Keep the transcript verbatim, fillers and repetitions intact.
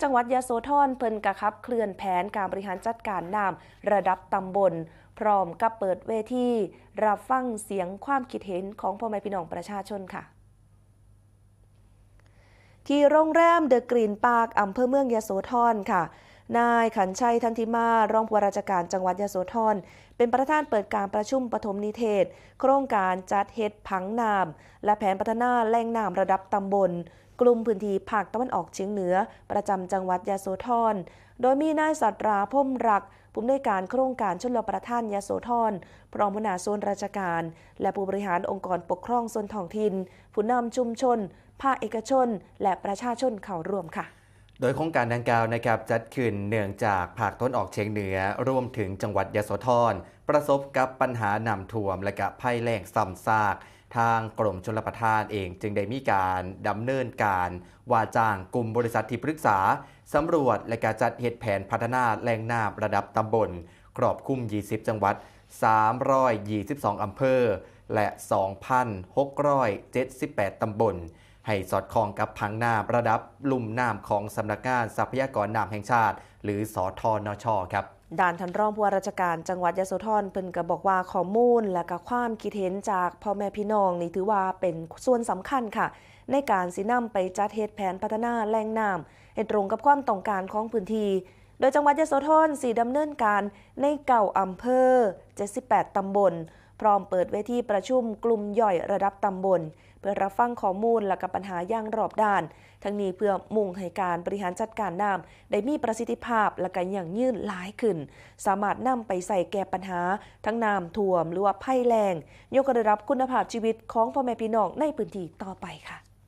จังหวัดยโสธรเพิ่นกะขับเคลื่อนแผนการบริหารจัดการน้ำระดับตำบล พร้อมกับเปิดเวทีรับฟังเสียงความคิดเห็นของพ่อแม่พี่น้องประชาชนค่ะ ที่โรงแรมเดอะกรีนปาร์ค อำเภอเมืองยโสธรค่ะ นายขันชัย ทันทิมา รองผู้ว่าราชการจังหวัดยโสธร เป็นประธานเปิดการประชุมปฐมนิเทศ โครงการจัดเฮ็ดผังน้ำและแผนพัฒนาแหล่งน้ำระดับตำบล กลุ่มพื้นที่ภาคตะวันออกเฉียงเหนือ ประจำจังหวัดยโสธร โดยมีนายสัตรา พรหมรักษ์ ผู้อำนวยการโครงการชลประทานยโสธร พร้อมหัวหน้าส่วนราชการ และผู้บริหารองค์กรปกครองส่วนท้องถิ่น ผู้นำชุมชน ภาคเอกชน และประชาชนเข้าร่วมค่ะ โดยโครงการดังกล่าวนะครับจัดขึ้นเนื่องจากภาคตะวันออกเฉียงเหนือ รวมถึงจังหวัดยโสธร ประสบกับปัญหาน้ำท่วมและกะภัยแล้งซ้ำซาก ทางกรมชลประทานเองจึงได้มีการดำเนินการว่าจ้างกลุ่มบริษัทที่ปรึกษาสำรวจและกะจัดเฮ็ดแผนพัฒนาแหล่งน้ำระดับตำบล ครอบคลุม ยี่สิบ จังหวัด สามร้อยยี่สิบสอง อำเภอ และ สองพันหกร้อยเจ็ดสิบแปด ตำบล ให้สอดคล้องกับผังน้ำระดับลุ่มน้ำของสำนักงานทรัพยากรน้ำแห่งชาติ หรือ สทนช ครับ ด้านท่านรองผู้ว่าราชการจังหวัดยโสธรเพิ่นก็บอกว่าข้อมูลและก็ความคิดเห็นจากพ่อแม่พี่น้องนี่ถือว่าเป็นส่วนสำคัญค่ะ ในการสินำไปจัดเฮ็ดแผนพัฒนาแหล่งน้ำให้ตรงกับความต้องการของพื้นที่ โดยจังหวัดยโสธรสิดำเนินการในเก้าอำเภอ เจ็ดสิบแปด ตำบล พร้อมเปิดเวทีประชุมกลุ่มย่อยระดับตำบล เพื่อรับฟังข้อมูลและกับปัญหาอย่างรอบด้าน ทั้งนี้เพื่อมุ่งให้การบริหารจัดการน้ำได้มีประสิทธิภาพและก็ยั่งยืนหลายขึ้น สามารถนำไปใส่แก้ปัญหาทั้งน้ำท่วมหรือว่าภัยแล้ง ยกระดับคุณภาพชีวิตของพ่อแม่พี่น้องในพื้นที่ต่อไปค่ะ